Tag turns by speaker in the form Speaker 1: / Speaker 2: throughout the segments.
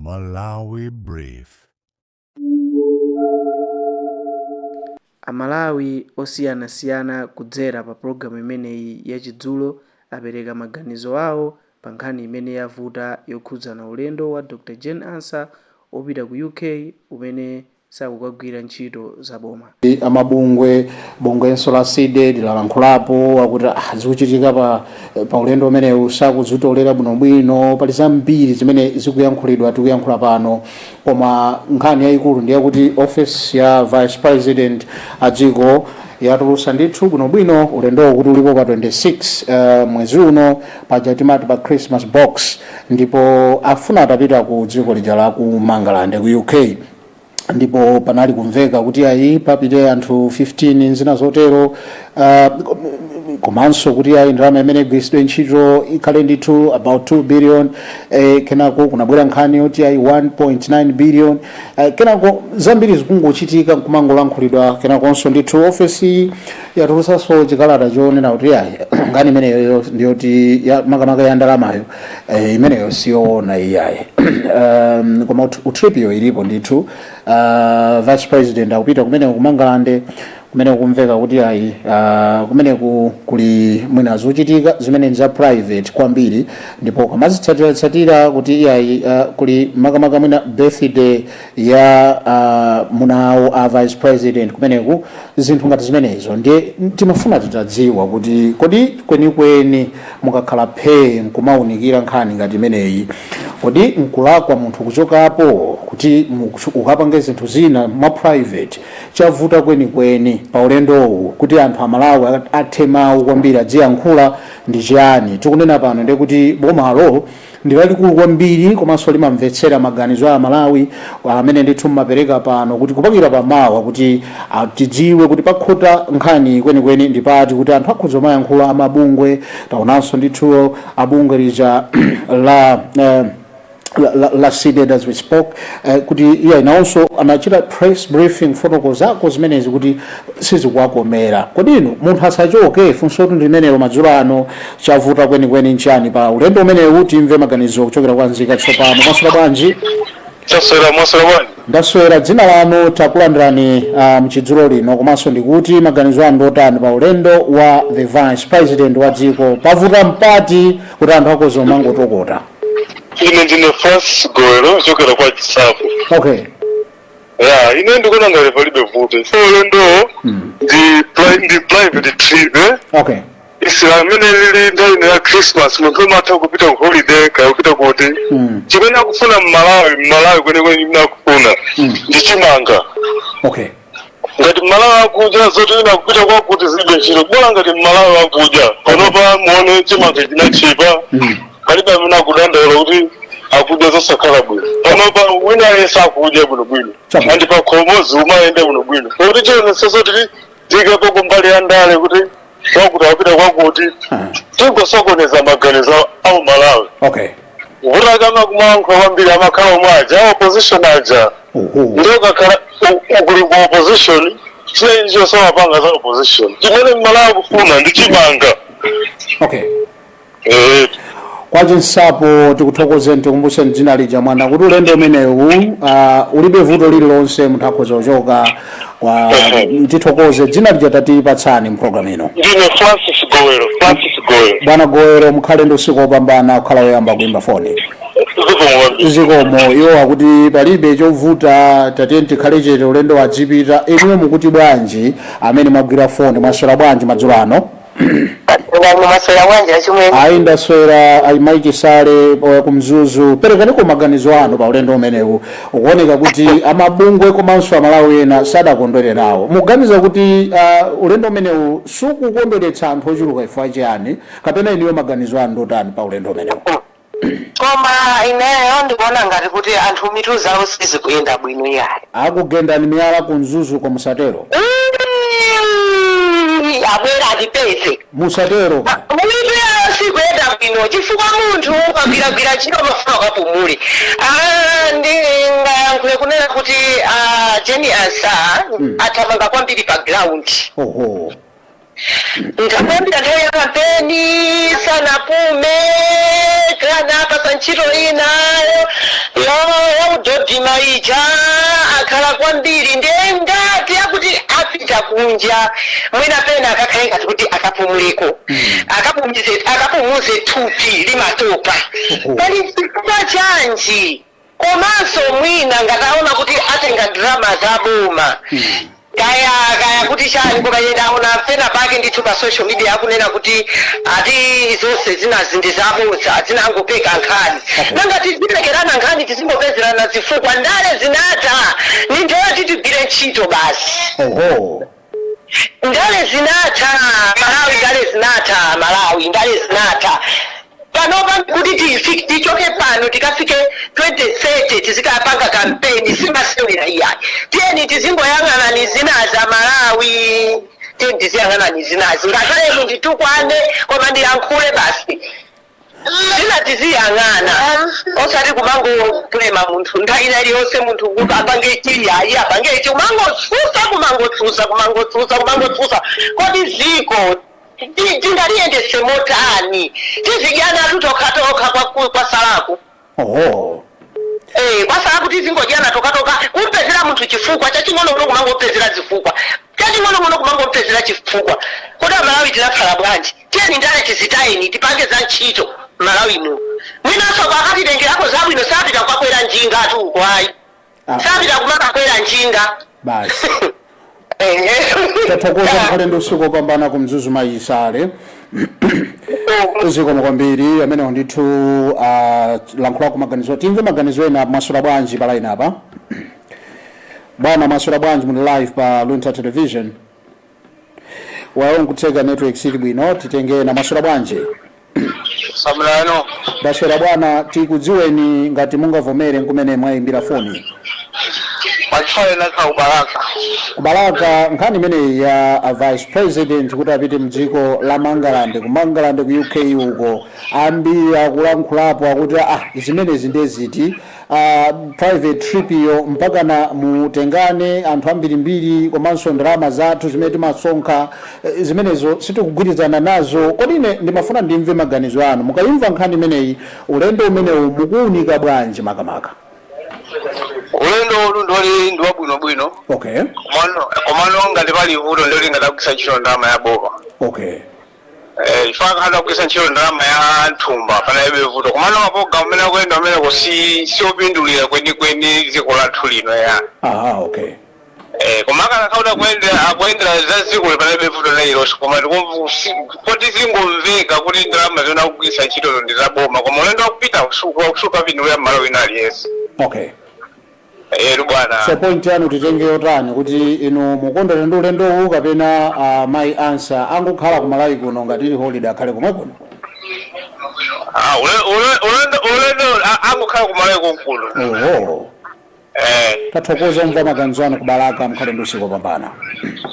Speaker 1: Malawi Brief.
Speaker 2: Amalawi osiyanasiyana kudzera pa pologalamu imeneyi ya Chidzulo apereka maganizo awo pa nkhani imene yavuta yokhudzana ulendo wa Dr Jane Ansah opita ku UK umene sakukagwira ntchito za boma.
Speaker 3: Amabungwe, bungwenso la CDEDI lalankhulapo, akuti zikuchitika pa ulendo umenewu sakuzitolera bwinobwino. Pali zambiri zimene zikuyankhulidwa tikuyankhula pano, koma nkhani yayikulu ndi yakuti office ya Vice President a dziko yatulutsa ndithu bwinobwino ulendowo kuti ulipo pa 26 mwezi uno, paja timati pa Christmas box, ndipo afuna atapita ku dziko lija la ku Mangalande, ku UK. Ndipo panali kumveka kuti ayi, papite anthu 15, zina zotero, komanso kuti ayi, ndalama imene igwiritsidwe ntchito ikhale ndithu about 2 billion. Kenako kunabwera nkhani yoti ayi, 1.9 billion. Kenako zambiri zikungochitika nkumangolankhulidwa. Kenakonso ndithu ofesi yatulutsanso chikalata chonena kuti ayi, nkhani imeneyo ndiyoti makamaka ya ndalamayo, imeneyo siyoona iyayi. Koma trip-yo ilipo ndithu. Vice President akupita kumeneko kumangalande, kumene kumveka kuti ayi, kumeneku kuli mwina zochitika zimene za private kwambiri, ndipo kamazitsatiratsatira kuti iyayi, kuli makamaka mwina birthday ya munawo a Vice President kumeneku, zinthu ngati zimenezo. Ndiye timafuna titadziwa kuti kodi kwenikweni mukakhala phee nkumawunikira nkhani ngati imeneyi, kodi nkulakwa munthu kuchokapo kuti ukapange zinthu zina mwa private? Chavuta kwenikweni pa ulendowu kuti anthu Amalawi athe mawu kwambiri, adziyankhula, ndi chiyani? Tikunena pano ndiye kuti bomalo ndi lalikulu kwambiri, komanso limamvetsera maganizo a Malawi amene ndithu mmapereka pano, kuti kupakira pamawa kuti tidziwe kuti pakhota nkhani kwenikweni ndi pati, kuti anthu akhoza kumayankhula. Amabungwe, taonanso ndithu abungwe lija la CDEDI as we spoke, kuti iye nawonso anachita press briefing fotokozako zimenezi kuti sizikuwakomera. Kodi inu, munthu asachoke? Funso ndi limenelo madzulo ano. Chavuta kwenikweni nchani pa ulendo umenewu? Timve maganizo kuchokera kwa nzika tsopano. Mwaswera bwanji?
Speaker 4: Taswera. Mwaswera bwanji?
Speaker 3: Ndaswera. Dzina lanu? Takulandirani mchidzulo lino, komanso ndikuti maganizo anu ndotani pa ulendo wa the Vice President wa dziko? Pavuta mpati kuti anthu akhoza kumangotokota?
Speaker 4: Ine ndine Francis Goero kuchokera kwa Chisapo.
Speaker 3: Okay.
Speaker 4: Ya, ine ndikuona ngati palibe vuto. So ulendowo ndi private trip, eh?
Speaker 3: Okay.
Speaker 4: Isi amene lili nthawi ino ya Christmas, munthu umatha kupita ku holiday, kaya kupita kuti. Chimene akufuna Mmalawi, Mmalawi kwenikweni chimene akufuna ndi chimanga.
Speaker 3: Okay.
Speaker 4: Ngati Mmalawi akudya, zoti ina kupita kwakuti zilibe ntchito, bola ngati Mmalawi akudya. Panopa muone chimanga chinachipa, palibe amene akudandaula kuti akudya zosakhala bwino. Panopa wina aliyense akudya bwinobwino,
Speaker 3: Chabwino.
Speaker 4: andi pakhomozi umayenda bwinobwino. Pakuti chionetsetso tili tikepo kumbali ya ndale kuti kwakuti akupita kwakuti, tingosokoneza maganizo au Malawi.
Speaker 3: Kuti
Speaker 4: akama kumalankhula kwambiri amakhala omwe aja a opposition aja.
Speaker 3: Oho.
Speaker 4: Ndiye ukakhala ukuli ku opposition, china icho samapanga za opposition. Chimene Mmalawi akufuna ndi chimanga.
Speaker 3: Okay.
Speaker 4: Eh.
Speaker 3: Kwa Chinsapo tikuthokozeni. Tikumbuseni dzina lija mwana, kuti ulendo umenewu ulibe vuto lililonse, munthu akhoza kuchoka kwa. Tithokoze. Dzina lija tatipatsani mpulogalamu ino.
Speaker 4: Ndine Francis Goero, Francis Goero.
Speaker 3: Bwana Goero, mukhale ndi usiku wopambana, kukhala woyamba kuimba foni.
Speaker 4: Zikomo kwambiri.
Speaker 3: Zikomo. Iwo akuti palibe chovuta, tatiyeni tikhale chete, ulendo wadzipita. Inuyo mukuti bwanji amene mwagwira foni? Mwaswera bwanji madzulo ano?
Speaker 5: Maswera bwanji achimwene?
Speaker 3: Ayi, ndaswera. Ayi, Maiki Sale kumzuzu, perekaniko maganizo anu pa ulendo umenewu. Ukuoneka kuti amabungwe komanso Amalawi ena sadakondwere nawo. Muganiza kuti ulendo umenewu sukukondweretsa anthu ochuluka chifukwa chiyani, kapena inuyo maganizo anu ndotani pa ulendo umenewu?
Speaker 5: Koma ineyo ndikuona ngati kuti anthu mitu zawo sizikuyenda bwino yayi.
Speaker 3: Akugendani miyala ku Mzuzu ko, musatero.
Speaker 5: Abwera atipeze.
Speaker 3: Musatero.
Speaker 5: Mitu yawo sikuyenda bwino, chifukwa munthu ukagwiragwira ntchito mafuna ukapumule. Ndingayankhule kunena kuti Jane Ansah athamanga kwambiri pa ground.
Speaker 3: Oho.
Speaker 5: Nkakuyambira nthawi ya kampeni sanapume, kana apasa ntchito ina Kudodima ija akhala kwambiri. Ndiye ngati akuti apita kunja, mwina pena akakhale ngati kuti akapumuleko, akapumuze thupi limatopa. Pali chifukwa chanji? Komanso mwina ngataona kuti atenga ndalama za boma, kaya kaya kuti chani, koma ine ndaona pena pake ndithu pa social media akunena kuti ati zonse zinazi ndi zabodza, zinangopeka nkhani. Nanga tizilekerana nkhani, tizingopezerana zifukwa? Ndale zinatha, ni nthawi tigwire ntchito basi. Ndale zinatha Malawi, ndale zinatha Malawi, ndale zinatha. Panopa kuti tichoke pano tikafike 2030 tizikapanga kampeni, simasewera iyayi. Tiyeni tizingoyang'anani zinazi Malawi, tiyeni tiziyang'anani zinazi. Ngakhale munditukwane, koma ndiyankhule basi. Zina tiziyang'ana, osati kumangopulema munthu nthawi ina iliyonse, munthu kuti apange ichi, ayi, apange ichi, kumangotsutsa, kumangotsutsa, kumangotsutsa, kumangotsutsa. Kodi ziko tingaliyendese motani? Tizidyana tokhatokha kwasalaku. Eh, kwasalaku tizingodyana tokatoka, kumpezera munthu chifukwa chaching'onong'ono, kumangopezera zifukwa chaching'onong'ono, kumangopezera chifukwa. Kodi Amalawi tinakhala bwanji? Tiyeni ndale tizitayeni, tipange za ntchito Malawi muno. Mwinanso akatitengerako zabwino, sapita kukakwera njinga atu uko ayi. Sapita kumakakwera njinga.
Speaker 3: Basi. Tathokoza, mukhale ndi usiku opambana ku Mzuzu, Mayisale. Zikomo kwambiri. Amenewo ndithu lankhulako maganizo. Timve maganizo ena. Mwaswera bwanji pa line apa, bwana? Mwaswera bwanji? Muli live pa Luntha Television. Wayo nkutheka network sili bwino, titenge ena. Mwaswera bwanji?
Speaker 4: Samulano.
Speaker 3: Ndaswera bwana. Tikudziweni ngati mungavomere, nkumene mwayimbira foni.
Speaker 4: Pachifale nakha kuBalaka.
Speaker 3: Kubalaka. Nkhani imeneyi ya a vice president kuti apite mdziko la Mangalande, ku Mangalande ku UK uko, ambiri akulankhulapo akuti ah, zimenezi ndeziti, private trip iyo mpakana mutengane anthu ambirimbiri, komanso ndalama zathu zimene timasonkha, zimenezo sitikugwirizana nazo. Kodi ine ndimafuna ndimve maganizo anu mukayimva nkhani imeneyi, ulendo umenewu mukuwunika bwanji makamaka?
Speaker 4: Ulendo ulu ndoli ndi wabwinobwino. Komano ngati pali vuto, ndoli ngati akugwisa ntchito ndalama ya boma. Ife akhala akugwisa ntchito ndalama ya nthumba, panalibe vuto. Komano mapologalamu amene akuyenda ameneko si siopindulira kwenikweni dziko lathu lino ya.
Speaker 3: Aha, okay.
Speaker 4: Koma akana akuyendera akuyendera za dziko, panalibe vuto lililonse. Koma poti zingomveka kuti ndalama zimene akugwisa ntchitozo ndi za boma, koma ulendo wakupita sukapindulira mmalo wina aliyense. Ero bwana.
Speaker 3: So point yanu titenge yotani, kuti inu mukondwera ndi ulendowu kapena mayi Ansah angokhala ku Malawi kuno, ngati ili holiday akhale komwe kuno?
Speaker 4: Ah, ulendo angokhala kumalawi konkuno.
Speaker 3: Tathokoza kumva maganizo anu kuBalaka, mukhale ndi usiku wopambana.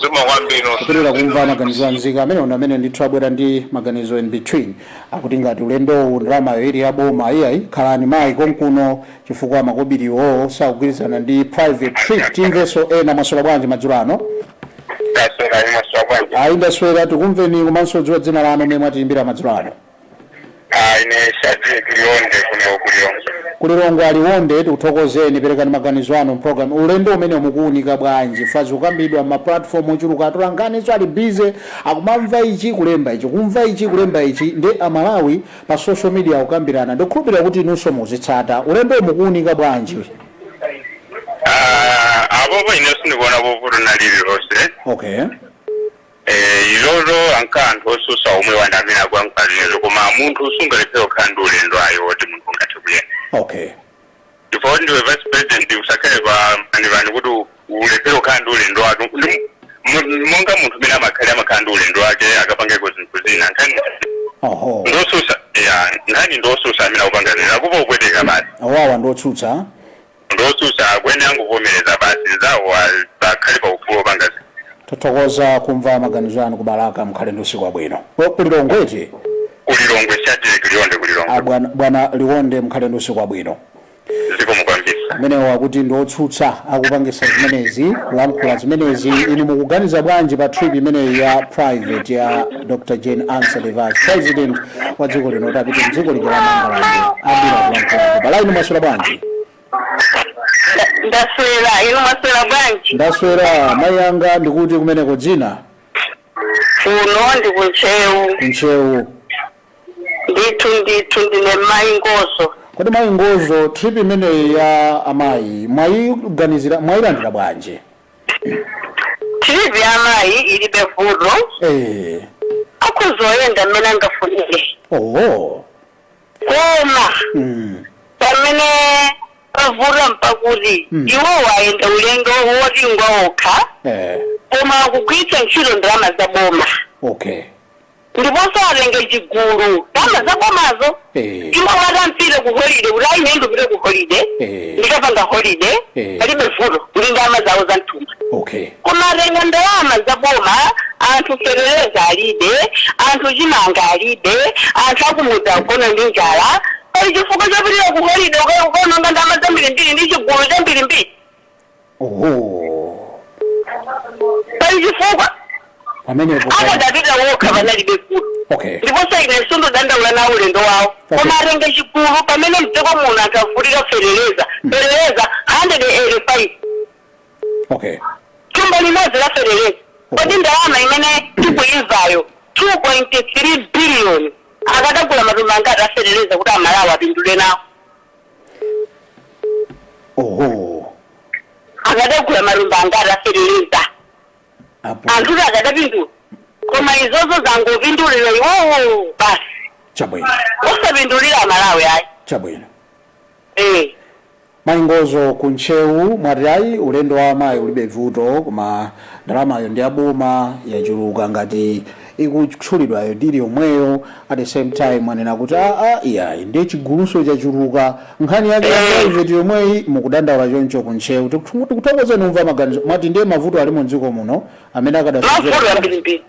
Speaker 4: Zikomo kwambiri.
Speaker 3: Kupitirira kumva maganizo anzika amene ono amene ndithu abwera ndi maganizo in between, akuti ngati ulendowu ndalamayo ili yaboma, iyayi, khalani mayi konkuno, chifukwa makobiriwo sakugwirizana ndi private trip. Timvenso ena. Mwaswera bwanji madzulo ano?
Speaker 4: Taswera, mwaswera bwanji?
Speaker 3: Ayi, ndaswera. Tikumveni komanso dziwa dzina lanu, omwe mwatiyimbira madzulo ano.
Speaker 4: Ah, ine Shadrack Liwonde, kuno kuLilongwe.
Speaker 3: KuLilongwe, aLionde, tikuthokozeni. Perekani maganizo anu program, ulendo umene mukuwunika bwanji? Fazi kukambidwa ma platform ochuluka, atolankhaniso ali busy akumamva ichi, kulemba ichi, kumva ichi, kulemba ichi, ndi Amalawi pa social media akukambirana. Ndikukhulupirira kuti inunso muzitsata. Ulendo mukuwunika bwanji?
Speaker 4: Ah, apopo ine sindikuona vuto na lililonse. Izozo anka anthu osusa omwe wanda amene akuyankhula, koma munthu sungalephera kukhala ndi ulendo ayi woti munthu ungathe kuyenda. Chifukwa kuti ndiwe vice president, usakhale pa mpanipani kuti ulephere kukhala ndi ulendo wake. Monga munthu umene amakhala ndi ulendo wake akapangeko zinthu zina. Nkhani ndosusa ya, nkhani ndosusa amene akupanga zinthu akupa upweteka basi.
Speaker 3: Awawa ndotsutsa.
Speaker 4: Ndosusa, akwene angovomereza basi, nzawo akhale pa ufulu opanga zinthu.
Speaker 3: Tathokoza kumva maganizo anu kuBalaka, mukhale ndi usiku wabwino. KuLilongweti?
Speaker 4: KuLilongwe, Shadrack Liwonde, kuLilongwe.
Speaker 3: Ah, bwana, bwana Liwonde, mukhale ndi usiku wabwino.
Speaker 4: Zikomo kwambiri.
Speaker 3: Amenewo akuti ndiotsutsa akupangisa zimenezi, kulankhula zimenezi. Inu mukuganiza bwanji pa trip imeneyi ya private ya Dr Jane Ansah, the vice president wa dziko lino, kuti apite mdziko lija la Mangalande? Ambiri akulankhulapo pa line. Mwaswera bwanji?
Speaker 5: Ndaswera, inu mwaswera bwanji?
Speaker 3: Ndaswera mayi anga. Ndikuti kumeneko, dzina?
Speaker 5: Kuno ndi kuNtcheu.
Speaker 3: KuNtcheu.
Speaker 5: Ndithu ndithu, ndine mayi Ngozo.
Speaker 3: Kodi mayi Ngozo, trip imeneyi ya amayi mwayiganizira, mwayilandira bwanji?
Speaker 5: Trip ya amayi ilibe vuto. Akhozoyenda mmene angafunire. Koma pamene pavuta mpakuti iwo ayenda ulendo woti ngwawokha, koma akugwiritsa ntchito ndalama za boma. Ndiponso atenge chigulu, ndalama za bomazo. Iwo atampite ku holiday, kuti ayi, ine ndipite ku holiday, ndikapanga holiday, palibe vuto kuti ndalama zawo za mthumba. Koma atenga ndalama za boma, anthu fetereza alibe, anthu chimanga alibe, anthu akumudzi akugona ndi njala. Pali chifukwa chopitira ku holiday ukaononga ndalama zambirimbiri ndi chigulu chambirimbiri? Pali chifukwa?
Speaker 3: Pamenepo.
Speaker 5: Akadapita wokha panalibe vuto. Ndiponso ine sindodandaula nawo ulendo wawo. Koma atenge chigulu pamene mdziko muno anthu avutika fetereza, fetereza 185 thumba limodzi la fetereza. Kodi ndalama imene tikuyimvayo, 2.3 billion, akadagula matumba angati afetereza kuti Amalawi apindule nawo? Akadagula matumba angati afetereza?
Speaker 3: Apo.
Speaker 5: Anthuti akadapindula, koma izozo zangopindulira iwowo basi. Osapindulira Amalawi ayi.
Speaker 3: Chabwino. Mayi Ngozo kuNtcheu, mwati ayi, ulendo wa amayi ulibe vuto, koma ndalamayo ndi aboma, yachuluka ngati ikutchulidwayo ndili yomweyo. At the same time mwanena kuti aa, iyayi, ndiye chiguluso chachuluka, nkhani yake ya private yomweyi, mukudandaula choncho kuNtcheu. Tikuthokozeni umva maganizo. Mwati ndiye mavuto ali mu dziko muno amene
Speaker 5: Mavuto ambirimbiri.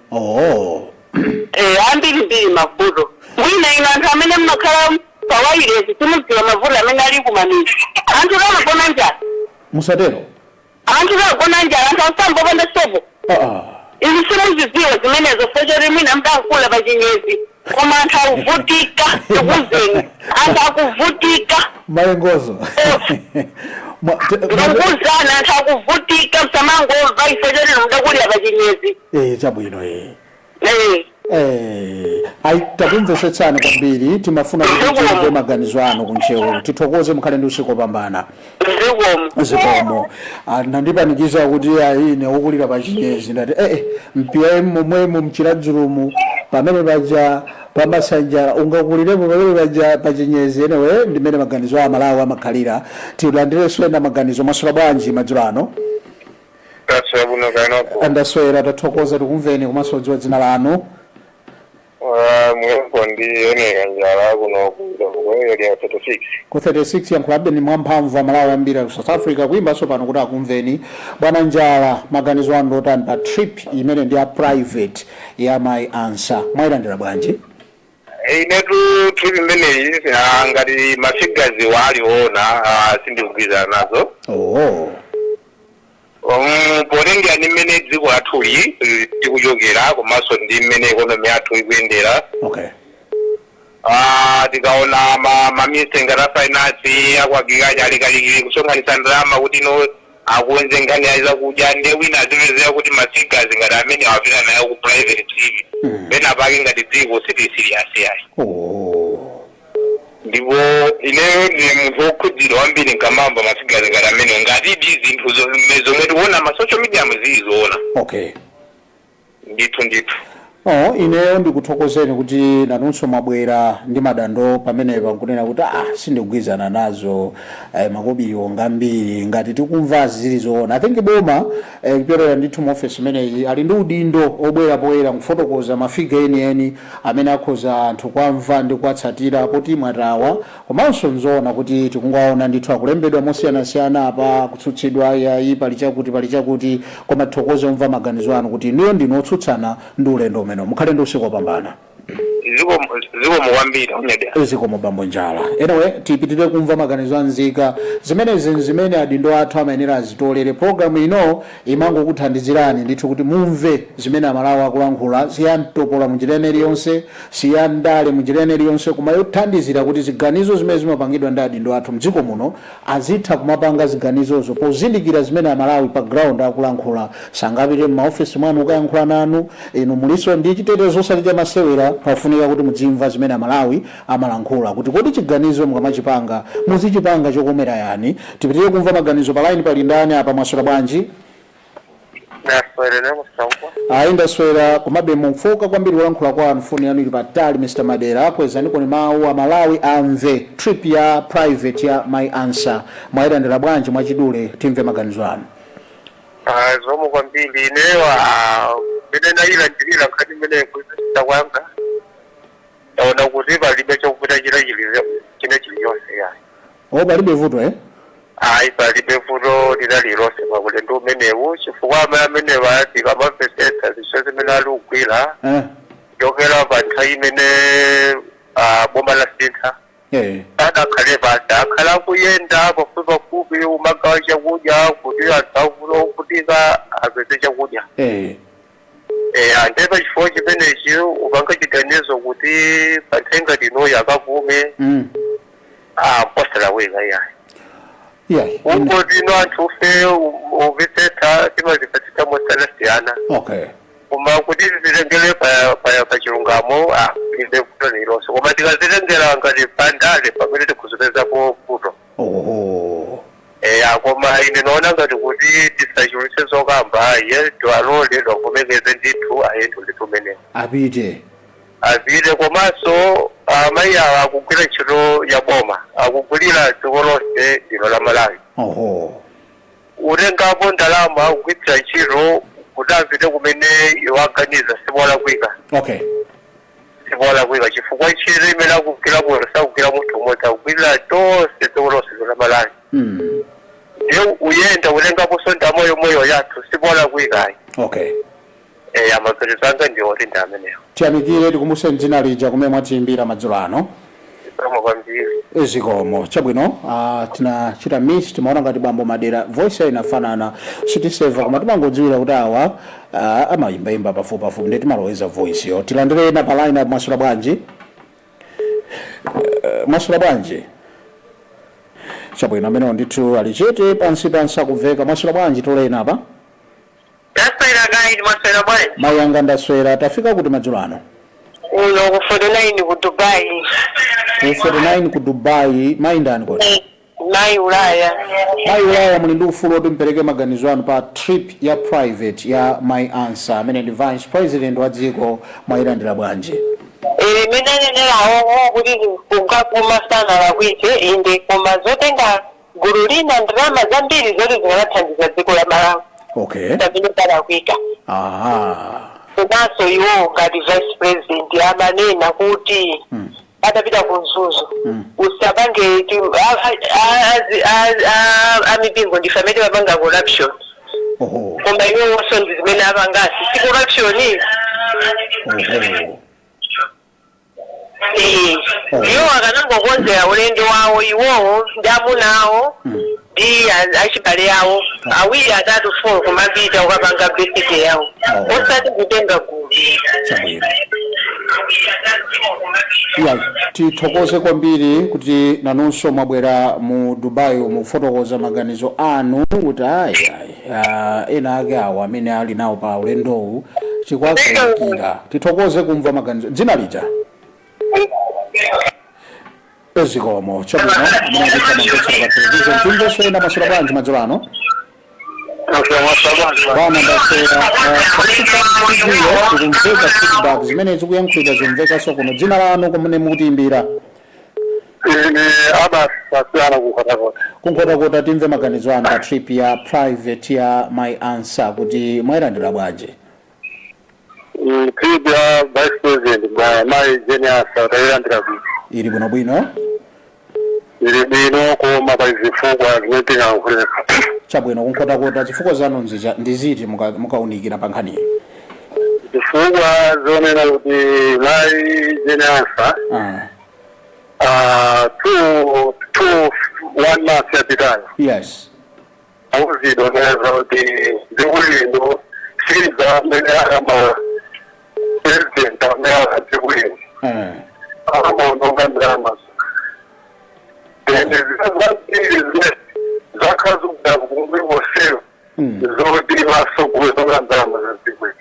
Speaker 5: Ambirimbiri mavuto. Mwina ino anthu amene mmakhala pawailesi simudziwa mavuto amene ali kumamizi. Anthu amagona njala.
Speaker 3: Musatero.
Speaker 5: Anthu amagona njala, anthu asambopanda sopo. Izi simuzidziwa zimenezo fochoti mwina mdakula pachinyezi, koma anthu akuvutika, tikuzeni, anthu akuvutika.
Speaker 3: Mayi Ngozo.
Speaker 5: Ndikuzana, anthu akuvutika, msamangomva ifo choti mudakulira pachinyezi.
Speaker 3: Chabwino.
Speaker 5: Eh.
Speaker 3: Ayi, takumvesetsani kwambiri. Timafuna kuti timve maganizo anu kuNtcheu. Tithokoze, mukhale ndi usiku wopambana.
Speaker 5: Zikomo.
Speaker 3: Zikomo. Nandipanikiza kuti ayi, ine wokulira pachinyezi. Ndati mpm momwemo mchiradzulumu pamene paja pamasanjala ungakulirepo pamene paja pachinyezi. Anyway, ndimene maganizo a Malawi amakhalira. Tilandirenso ena maganizo. Mwaswera bwanji madzulo ano?
Speaker 4: Taswera bwino kanopo.
Speaker 3: Ndaswera, tathokoza. Tikumveni komanso dziwa dzina lanu.
Speaker 4: Mulembo ndi oneka njala kuno ku Area 36.
Speaker 3: Ku 36. Yankhulabe ni mwamphamvu, Amalawi ambiri ku South Africa kuyimbanso pano kuti akumveni. Bwana Njala, maganizo anu ndotani pa trip imene ndi ya private ya mayi Ansah? Mwayilandira bwanji?
Speaker 4: Inetu trip imeneyi, ngati ma figures waliona, sindikugwirizana nazo. Potengera ndi mmene dziko lathuli tikuchokera komanso ndi mmene economy yathu ikuyendera. Tikaona ma minister ngati a finance, aku agriculture alikalikili kusonkhanitsa ndalama kuti ino akonze nkhani ya zakudya, ndiye wina azipezera kuti ma figures ngati amene awapita nayo ku private trip. Pena pake ngati dziko sitili serious yayi. Ndipo ineyo ndi munthu wokhudzidwa kwambiri nkamamba ma figures ngati amene, ngatidi zinthu zomwe tikuona ma social media muzili zoona. Ndithu ndithu.
Speaker 3: Oh, ineyo ndikuthokozeni kuti nanunso mwabwera ndi madando pamenepa nkunena kuti sindikugwirizana nazo, makobiriwo ngambiri ngati tikumva zili zoona. I think boma, kupyolera ndithu mu office imeneyi, ali ndi udindo obwera poyera nkufotokoza ma figure enieni amene akhoza anthu kwamva ndi kuwatsatira, poti mwatawa. Komanso nzoona kuti tikungowaona ndithu akulembedwa mosiyanasiyana apa, kutsutsidwa, yayi, pali chakuti, pali chakuti. Koma tithokoze umva maganizo anu kuti inuyo ndinu otsutsana ndi ulendo umene. Mukhale ndi usiku wopambana.
Speaker 4: Zikomo kwambiri, unyadera.
Speaker 3: Zikomo, bambo Njala. Anyway, tipitirire kumva maganizo anzika. Zimenezi zimene adindo athu amayenera azitolere. Programu ino imangokuthandizirani ndithu kuti mumve zimene Amalawi akulankhula. Siyamtopola munjira ina iliyonse, siyandale munjira ina iliyonse, koma yothandizira kuti ziganizo zimene zimapangidwa ndi adindo athu mdziko muno azitha kumapanga ziganizozo pozindikira zimene Amalawi pa ground akulankhula. Sangapite m'maofesi mwanu kukayankhula nanu, inu muliso ndi chitetezo osati chamasewera. Pafunika kuti mudzimva zimene Amalawi amalankhula, kuti kodi chiganizo mukamachipanga muzichipanga chokomera yani. Tipitirire kumva maganizo. Pa line pali ndani apa? Mwaswera bwanji?
Speaker 4: Ndaswera nekusauka.
Speaker 3: Ayi, ndaswera, komabe mufoka kwambiri kulankhula kwanu. Foni yanu ili patali. Mr Madera, kwezani mawu, Amalawi amve. Trip ya private ya Mai Ansah mwayilandira bwanji? Mwachidule timve maganizo anu.
Speaker 4: Zikomo kwambiri. Ineyo mene nayilandirira nkhani imene kuisita kwanga, taona kuti palibe chokuta china china chiliyonse yayi.
Speaker 3: O, palibe vuto, eh?
Speaker 4: Ayi, palibe vuto lina lilonse paulendo umenewu, chifukwa amayi amenewa tikamamvetsetsa zinthu zimene ali kugwira chokera pa nthawi imene boma la sintha, sadakhale pasi, akhala akuyenda pafupi pafupi umagawa chakudya kuti anthu ovutika apeze chakudya. Ande pachifukwa chimenechi upanga chiganizo kuti pa nthawi ngati inoyi akapume, mposalakwika iyayi. Ungoti ino anthu ufe umvetsetsa, timazipatsa mosiyanasiyana, koma kuti zilengere pa chilungamo, libe vuto lilonse. Koma tikazitengera ngati pandale, pamene tikhuzipezapo vuto. Eya, koma ine naona ngati kuti tisachulutse zokamba, ye tiwalole, tiwavomekeze ndithu, ayende ndithu umenewo.
Speaker 3: Apite.
Speaker 4: Apite. Komanso amayi awa akugwira ntchito ya boma, akugwirira dziko lonse lino la Malawi. Utengapo ndalama kugwiritsa ntchito kuti apite kumene iwo aganiza, sipolakwika. Sipolakwika, chifukwa ntchito imene akugwira munthu sakugwira munthu umodzi, akugwirira tonse, dziko lonse lino la Malawi. Ndiye uyenda utengaponso ndalama yomweyo yathu, sipolakwika ayi. Amaganizo anga ndi oti ndi amenewo.
Speaker 3: Tiyamikire. Tikumbuse dzina lija, kumene mwatiyimbira madzulo ano.
Speaker 4: Zikomo kwambiri.
Speaker 3: Zikomo. Chabwino, tinachita miss, timaona ngati bambo Madera, voice yawo inafanana, sitiseva, koma timangodziwira kuti awa amayimbayimba pafupi pafupi, ndi timaloweza voice yo. Tilandire ena pa line up. Mwaswera bwanji? Mwaswera bwanji? Chabwino, amenewo ndithu ali chete pansi pansi, akumveka. Mwaswera bwanji? Tolena apa.
Speaker 5: Ndaswera kayi, mwaswera bwanji?
Speaker 3: Mayi anga, ndaswera. Tafika kuti madzulo ano?
Speaker 5: Uno ku 49 ku Dubai.
Speaker 3: Ku 49 ku Dubai. Mayi ndani kodi?
Speaker 5: Mayi Ulaya.
Speaker 3: Mayi Ulaya, muli ndi ufulu oti mpereke maganizo anu pa trip ya private ya Mai Ansah, amene ndi vice president wa dziko. Mwayilandira bwanji?
Speaker 5: Imene anenerawo kuti kukapuma sanalakwitse, inde, koma zotenga gulu lina, ndalama zambiri zoti zikanathandiza dziko la Malawi, pamene palakwika. Komanso iwo ngati vice president amanena kuti atapita ku Mzuzu, usapange amipingo ndife amene timapanga corruption. Koma iwowonso ndi zimene apangasi, si corruption? Eh, iwo akanangokonzera ulendo wawo iwowo ndi amuna awo ndi achibale awo awiri, atatu, four, kumapita ukapanga birthday yawo, osati kutenga gulu.
Speaker 3: Chabwino. Ya, tithokoze kwambiri kuti nanunso mwabwera mu Dubai mukufotokoza maganizo anu kuti ayi ayi, ena ake awo amene ali nawo pa ulendowu chikwakayikira. Tithokoze kumva maganizo. Dzina lija? Zikomo. Chabwino, amene akutha mamvetsera pa television, timvenso ena. Maswera bwanji madzulo ano? Bwana, ndaswera. Tikumveka feedback, zimene zikuyankhulidwa zimvekanso kuno. Dzina lanu, kumene mukutiyimbira?
Speaker 4: Ine Abas Asiyana, kuKhotakota.
Speaker 3: KuNkhotakota. Timve maganizo anu pa trip ya private ya Mai Ansah, kuti mwayilandira bwanji?
Speaker 4: Trip ya vice president Mai Jane Ansah tayilandira bwino.
Speaker 3: Ili bwinobwino?
Speaker 4: Ili bwino, koma pali zifukwa zimene tingayankhuleko.
Speaker 3: Chabwino, kuNkhotakota, zifukwa zanu ndi ziti mukaunikira pa nkhaniyi?
Speaker 4: Zifukwa zonena kuti mayi Jane Ansah 2, 1 month yapitayo awuzidwa neza kuti dziko lino siliza amene akama president amene akadziko lino amaononga ndalama. Ende zambiri zimene zakhala kumbuyo kosero zoti vasogozonga ndalama za dziko lino.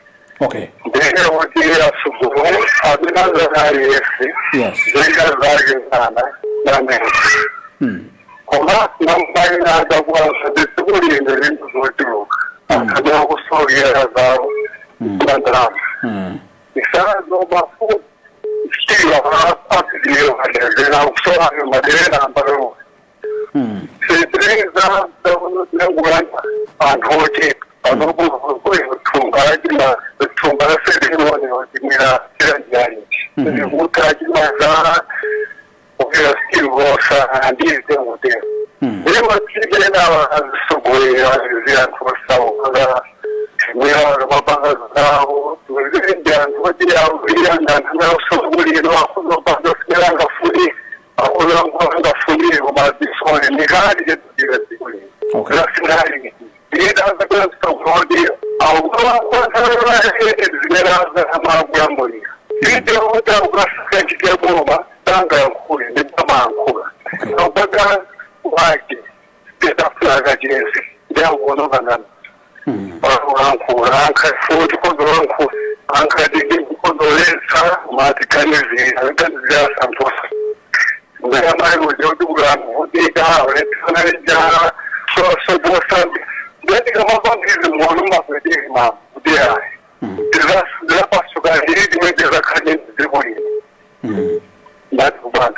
Speaker 4: Ndiye kuti asogolo amene azakali yese zoita zake zana namene koma nambaina akakuanza dziko lino zinthu zochuluka akadwa kusogera zawo na ndalama isazo mafu stila apilio madera kusola madera ambalo sitereza zakulanda anthu ochepa anokuthunga lachima thunga lasekelone watimira chiranjanichi ndikuti achimazaa kupera stivosa andize kutero imatikena azisogolera ziyanthu osauka timwera mapanga zawo anthu oti akusogolera akuzopanga simelangafuni akuzangafuni koma zisone ndikali chetuira dziko lino. Lasinali iyedazakuti zimene amakulamulira ite kuti akukasaka ntchito boma tanga yankhule ndipamayankhula akupaka wake tetafulaka chese ndiyakuonokangana lankhula ankafuti kozolankhula ankati kozoletsa matiganizira ganizira santosa ndayamali kuti kulanvutika uletsana njala sosobosa ndiyandikamapangizi muono makweteki mama kuti ayi ndizapasuka ndiri timwe dziko lino ndati kubana.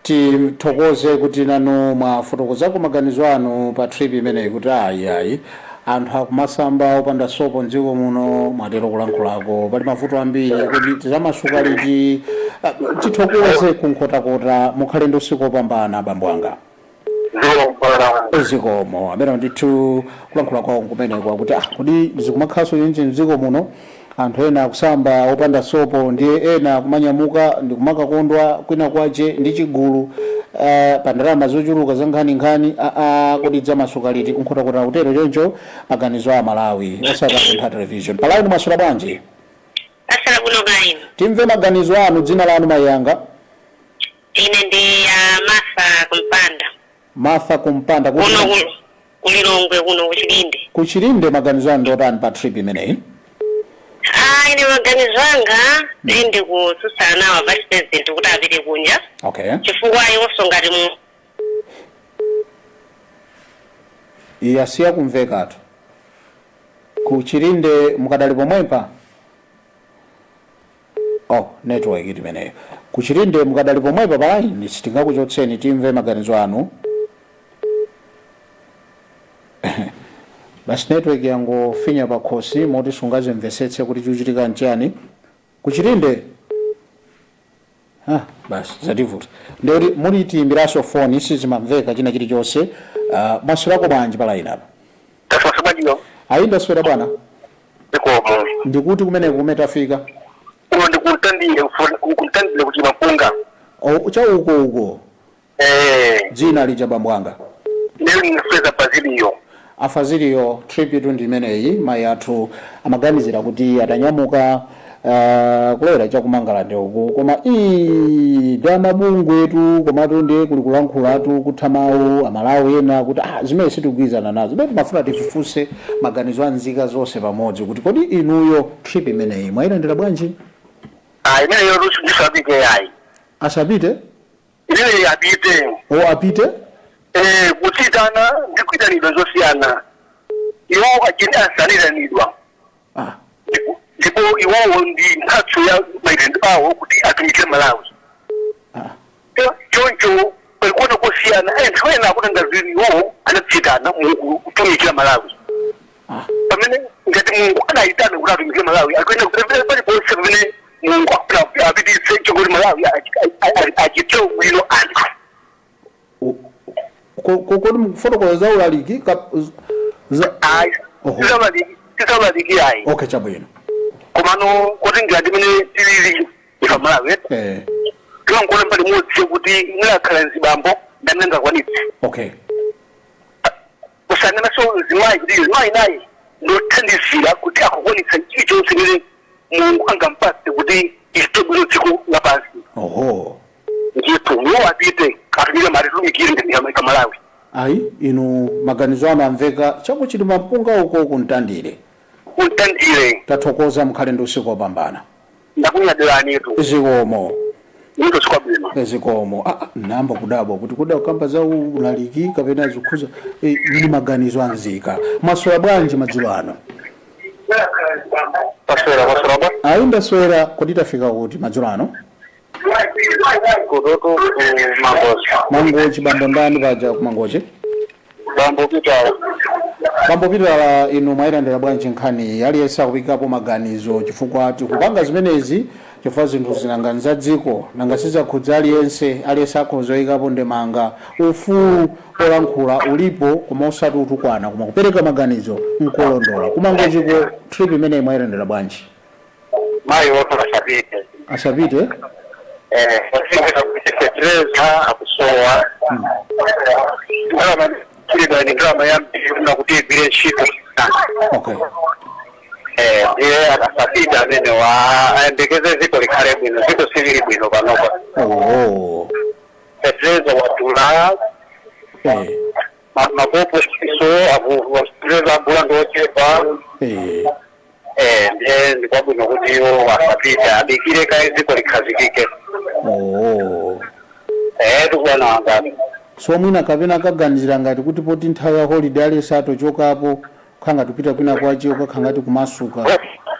Speaker 3: Tithokoze kuti nanu mwafotokozako maganizo anu pa trip imeneyi kuti ayi ayi, anthu akumasamba opanda sopo mdziko muno. Mwatero kulankhulako pali mavuto ambiri kuti tizamasuka liti? Ah, tithokoze kunkhotakota, mukhale ndi usiku wopambana, abambo anga.
Speaker 4: Zikomo.
Speaker 3: Zikomo. Amene ndithu kulankhula kwawo kumeneko kuti ah, kodi zikumakhalanso chenje mdziko muno, anthu ena akusamba opanda sopo, ndiye ena akumanyamuka ndikumakakondwa kwina kwache ndi chigulu pa ndalama zochuluka za nkhaninkhani. Aa, kodi dzamasuka liti? Nkhotakota kutero choncho maganizo a Malawi osati television pa line. Mwaswera bwanji?
Speaker 6: Asala kuno kaini.
Speaker 3: Timve maganizo anu, dzina lanu, mayanga?
Speaker 6: Ine ndi Martha Kumpanda.
Speaker 3: Martha Kumpanda, kuti
Speaker 6: kuno kulilongwe kuno kuchilinde.
Speaker 3: Kuchilinde. Maganizo anu ndotani pa trip imeneyi?
Speaker 6: Ah, ine maganizo anga ndi kutsutsana nawo vice president kuti apite kunja chifukwa iwonso ngati mu
Speaker 3: Yasiya kumvekatu. Kuchilinde mukadali pomwepa? Oh, network iti imeneyo. Kuchilinde mukadali pomwepa pa line? Sitingakuchotseni, timve maganizo anu. Basi, network yangofinya pakhosi moti sungazimvesetse kuti chikuchitika nchani kuchilinde. Ah, basi zativuta, ndikuti muli tiyimbiranso foni, sizimamveka china chilichonse. Mwaswerako bwanji pa line apa?
Speaker 4: Taswera bwanjiyo?
Speaker 3: Ayi, ndaswera bwana.
Speaker 4: Zikomo.
Speaker 3: Ndikuti kumeneko kumene tafika?
Speaker 4: Kuno ndikuntandire, kuntandire kuti mapunga.
Speaker 3: Oh, cha uko uko.
Speaker 4: Eh.
Speaker 3: Dzina lija, bambo anga?
Speaker 4: Lero ndinafeza Baziliyo.
Speaker 3: Afaziliyo, trip itu ndi imeneyi. Mayi athu amaganizira kuti atanyamuka kulowera chakumangalande uku, koma ii, ndi amabungwetu, komatu ndi kuli kulankhulatu kutha mawu Amalawi ena kuti ah, zimene sitikugwirizana nazo. Zimene timafuna tifufunse maganizo a nzika zonse pamodzi kuti kodi inuyo trip imeneyi mwayilandira bwanji?
Speaker 4: Ah, imeneyo ndisapite yayi.
Speaker 3: Asapite?
Speaker 4: Imeneyo apite.
Speaker 3: O, apite?
Speaker 4: Eh, kuchitana ndi kuitanidwa zosiyana. Iwo achene asanitanidwa. Ndipo iwowo ndi mphatso ya maitendo awo kuti atumikire Malawi. Choncho palikuona kosiyana, anthu ena akuti ngati iwowo anachitana mu kutumikira Malawi. Pamene ngati Mulungu anayitana kuti atumikire Malawi, akuyenera kuti paliponse pamene Mulungu akufuna apititse chokoti Malawi achite bwino anthu.
Speaker 3: Kodi mukufotokoza za ulaliki
Speaker 4: Ayi.
Speaker 3: Oho.
Speaker 4: Tisamaliki ayi.
Speaker 3: Okay, chabwino.
Speaker 4: Komano kotengera ndimene tilili ifa Malawi, timankuona mbali imodzi kuti mwakhala mzibambo ndamene ngakwanitse. Kusanenanso mzimayi, kuti mzimayi naye ndothandizira kuti akukwanitsa chilichonse chimene Mulungu angampatse kuti ichite bwino dziko lapansi. Ndithu iwo apite, atumire mali, tumikire ngati Malawi.
Speaker 3: Ayi, inu maganizo anu amveka. Chakuchilima mpunga uko kuntandire.
Speaker 4: Kuntandire.
Speaker 3: Tathokoza, mukhale ndi usiku wopambana.
Speaker 4: Ndakunyadiranitu.
Speaker 3: Zikomo.
Speaker 4: Ndo sikwabwino.
Speaker 3: Zikomo. Namba kudabwa kuti kuda kukamba za ulaliki kapena zikhuza ndi maganizo anzika. Mwaswera bwanji madzulo ano?
Speaker 4: Paswera, paswera ba.
Speaker 3: Ayi, ndaswera. Kuti tafika kuti madzulo ano?
Speaker 4: Kutoto ku Mangochi.
Speaker 3: Mangochi, bambo ndani paja ku Mangochi?
Speaker 4: Bambo Pitala.
Speaker 3: Bambo Pitala, inu mwayilandira bwanji nkhani? Aliyense akupikapo maganizo chifukwa tikupanga zimenezi chifukwa zinthu zinanga za dziko, nanga sizakhudza aliyense. Aliyense akhoza kuyikapo ndemanga. Ufulu olankhula ulipo, koma osati utukwana, koma kupereka maganizo nkolondola. Kumangochiko, trip imeneyi mwayilandira bwanji?
Speaker 4: Mayi woto asapite.
Speaker 3: Asapite?
Speaker 4: Eh, fetereza akusowa. Ndalama chilidwa ni ndalama yambiri kuna kuti igwire ntchito. Eh, ndiye asapite amene wa ayembekeze dziko likhale bwino. Dziko silili bwino panopa. Fetereza wadula. Mapopo so fetereza agula ndiochepa. Eh, ndiye ndikwabwino kuti iwo asapite, adikire kaye dziko likhazikike. Eh, tikubwana wangani.
Speaker 3: So mwina kapena kaganizira ngati kuti poti nthawi ya holiday aliyense atochokapo, khanga tupita kwina kwache ukakha ngati kumasuka.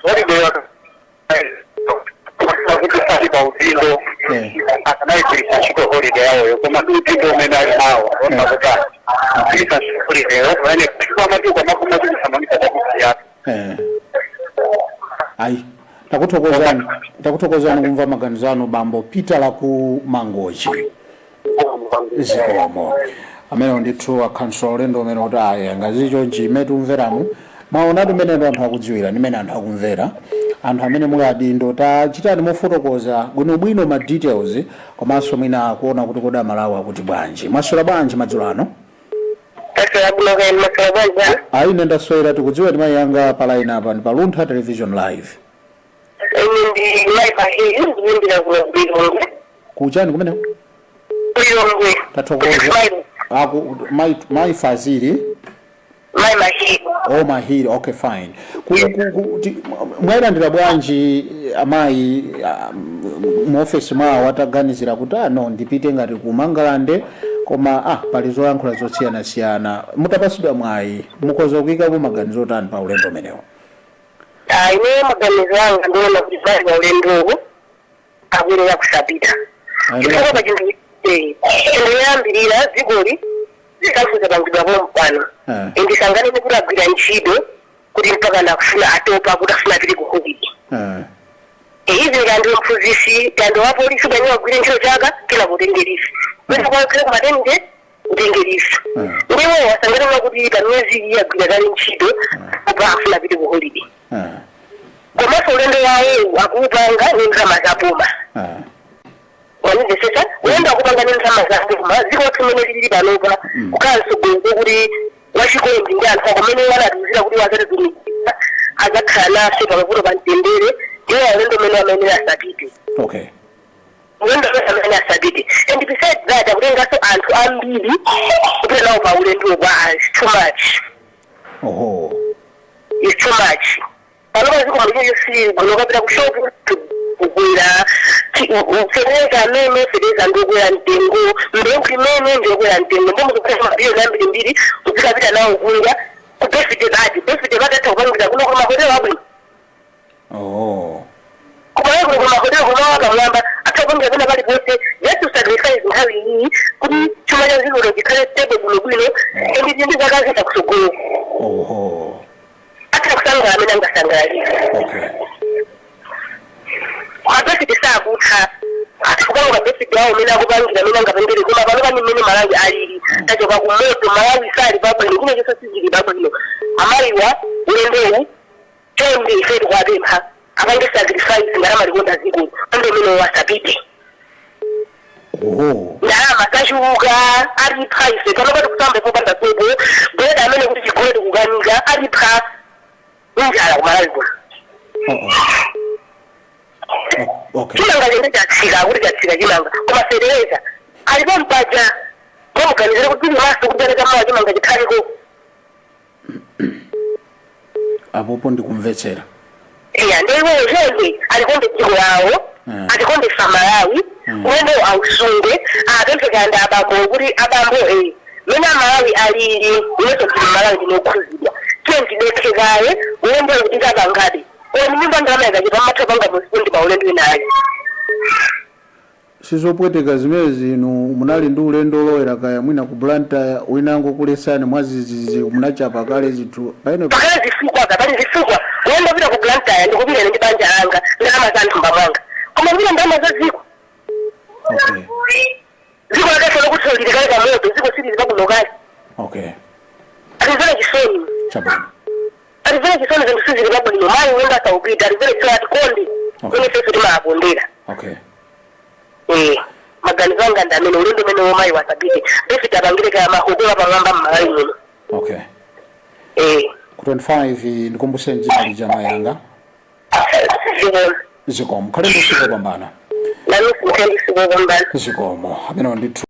Speaker 4: Holiday kuti sali pa udindo, akanayigwiritsa ntchito holiday yawoyo, koma ndi udindo umene ali nawo ona kuti agwiritsa ntchito holiday yo pamene amatuka makumatukusamanisa chakusiyana.
Speaker 3: Ayi, takuthokozani, takuthokozani kumva maganizo anu, bambo Peter la ku Mangochi. Zikomo. Amenewo ndithu akhansula ulendo umene kuti ayi, ngazichonchi imene timveramu. Mwaonatu mmene anthu akudziwira ndi mmene anthu akumvera. Anthu amene muli adindo, tachitani mofotokoza bwinobwino ma details, komanso mwina kuona kuti kodi Amalawi akuti bwanji. Mwaswera bwanji madzulo ano?
Speaker 6: Taswera bwino, kaya maswera bwanji?
Speaker 3: Ayi, ine ndaswera. Tikudziwa ndi mayi anga pa line apa ndi pa Luntha Television Live.
Speaker 6: Ine ndi mayi Pahili, ndikuyimbira kuno Kulilongwe.
Speaker 3: Kuchani kumeneko?
Speaker 6: Kulilongwe.
Speaker 3: Tathokoza. Aku mai Fazili?
Speaker 6: Mayi Mahili.
Speaker 3: Oh, Mahili, okay, fine. Mwayilandira bwanji amayi mu ofesi mwawo ataganizira kuti ah, no, ndipite ngati ku Mangalande, koma pali zoyankhula zosiyanasiyana? Mutapasidwa mwayi, mukhoza kuyikapo maganizo otani pa ulendo umenewo?
Speaker 6: Ah, ine maganizo anga ndiona kuti pali pa ulendowo akuyenera kusapita. Chifukwa pa chinthu chinthu choyambirira, dzikoli zisankho zapangidwa pano. Ndisanganene kuti agwira ntchito kuti mpaka nakufuna atopa kuti afuna apite ku holiday. Izi kandi mphunzisi kandi wa polisi bwenye wagwire ntchito chaka kena kutengerisa kwena kwakhale ku maternity kutengerisa. Ndiwo wasanganena kuti pa miyezi iyi agwira kale ntchito, kupa afuna apite ku holiday. Komanso ulendo wawo akuupanga ndi ndalama za boma. Wanimvesesa? Ulendo akupanga ndi ndalama za boma. Dziko lathu limene lili panopa, kukhala mtsogoleri kuti wachikondi ndi anthu ako amene anatiuzira kuti wazatitumikira, adzakhala nafe pamavuto pa mtendere, ndiwo ulendo umene amayenera asapite. Ulendo umene amene asapite. And besides that, akutenganso anthu ambiri kupita nawo pa ulendo kwa, it's too much. It's too much. Panopa ziko muliyo si bwino, kapita ku shop kukwera fetereza, amene fetereza ndiokwera mtengo, mbewu imene ndiokwera mtengo, ndi mukupita mabiliyoni ambirimbiri uzikapita nawo kunja ku birthday party. Birthday party atha kupangira kuno kuli mahotelo abwino. Kumalawi kuno kuli mahotelo kumawa kamwamba, atha kupangira pena paliponse, just to sacrifice nthawi iyi kuti chuma cha dziko chikhale stable bwinobwino and ndi zaka zina kusogolo. Atha kusangalala amene angasangalalire. Mabirthday sakutha, atha kupanga mabirthday awo amene akupangira, amene angapangire, koma pano pani mmene Malawi alili, tachoka kumoto, Malawi sali pabwino, china chonse sichili pabwino. Amayiwa ulendowu, chonde, ife tikuwapempha. Apange sacrifice ndalama, likonda zikulu, ando umene wasapite.
Speaker 3: Oho.
Speaker 6: Ndalama zachuluka, atipha ife pano pati kusamba popanda sopo, buledi amene kuti chigole tikukanika, atipha njala kuMalawi kuno.
Speaker 3: Oh, oh. Okay.
Speaker 6: Chimanga chene chatsika, kuti chatsika chimanga, koma fetereza alipo mpaja komuganizire kuti tili maso kupereka mawa chimanga chikhaliko.
Speaker 3: Apopo ndikumvetsera.
Speaker 6: Iya, ndiwo chonde alikonde dziko lawo, atikonde Famalawi. Ulendo ausunge, apemphe abambo kuti abambo, mene aMalawi alili, inenso ndili Malawi, ndinokhuzidwa, tiye ndidekhe kaye ulendo kuti kapangabe koma nyumba ndalama yakachepa mmatha panga postpone maulendo enayo.
Speaker 3: Sizopweteka zimene zinu munali ndi ulendo olowera kaya mwina ku Blantyre, winango kulesani mwazizizi, munachapa kale zinthu paino.
Speaker 6: Pakale zifukwa ka, pali zifukwa. Ulendo pita ku Blantyre ndikupita ine ndi banja langa, ndalama za nthumba mwanga, koma kupita ndalama za dziko. Dziko lakafe lokuti lilikale pamoto, dziko silili pabwino kale. Atimvere chisoni.
Speaker 3: Chabwino.
Speaker 6: Atimvere chisoni, zinthu sizili pabwino. Mayi ulendo asaupita, atimvere chisoni, atikonde. Ine feso timaakondera. Maganizo anga ndi amene ulendo umene womayi wasapite, David apangire kaya mahokola pamwamba mMalawi muno.
Speaker 3: Ku 25 ndikumbuseni dzina lija mayanga.
Speaker 6: Zikomo.
Speaker 3: Zikomo, khale ndi usiku wopambana.
Speaker 6: Nanu, mukhale ndi usiku wopambana.
Speaker 3: Zikomo, amene ndithu.